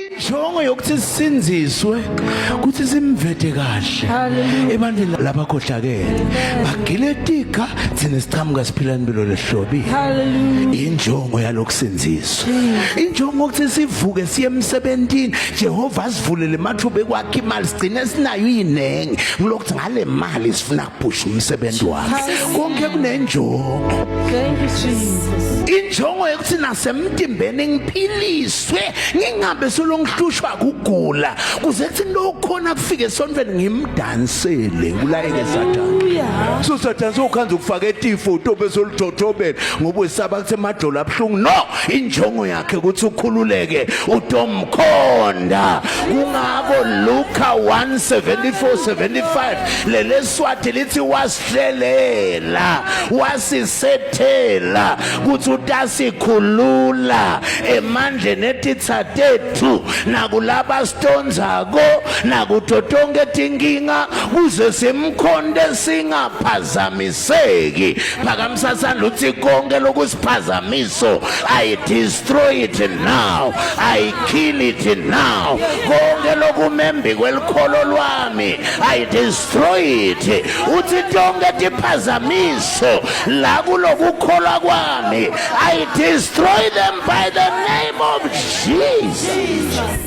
Injongo yokuthi sisindziswe kuthi simvete kahle ebantwini labakhohlakele bagile tiga thina sichamuka siphila impilo lehlobile. Injongo yalokusindziswa, injongo ukuthi sivuke siye emsebentini, Jehova asivulele emathuba ekwakha imali, sigcine sinayo inengi ngilokuthi ngale mali sifuna kuphusha umsebenzi wakhe. Konke kunenjongo. Thank you, Jesus. Injongo yokuthi nasemtimbeni ngiphiliswe, ngingabe solongihlushwa kugula, kuze kuthi lokhona kufike esontweni ngimdansele kulayeke Sathane. Hallelujah. So Sathane sokhanza ukufaka etifo utobe soluthothobela ngoba wesaba kuthi emadolo abuhlungu. No, injongo yakhe ukuthi ukhululeke utomkhonda. Kungako Luka 1:74 75 leleswati lithi wasihlelela wasisethela kuthi utasikhulula emandleni etitsa tetfu nakulaba sitondzako nakuto tonkhe tinkinga kuze simkhonte singaphazamiseki. Phakamisa sandla uthi konke lokusiphazamiso, I destroy it now, I kill it now. Konke lokumembi kwelikholo lwami, I destroy it. Uthi tonke tiphazamiso la kulokukholwa kwami, I destroy them by the name of Jesus.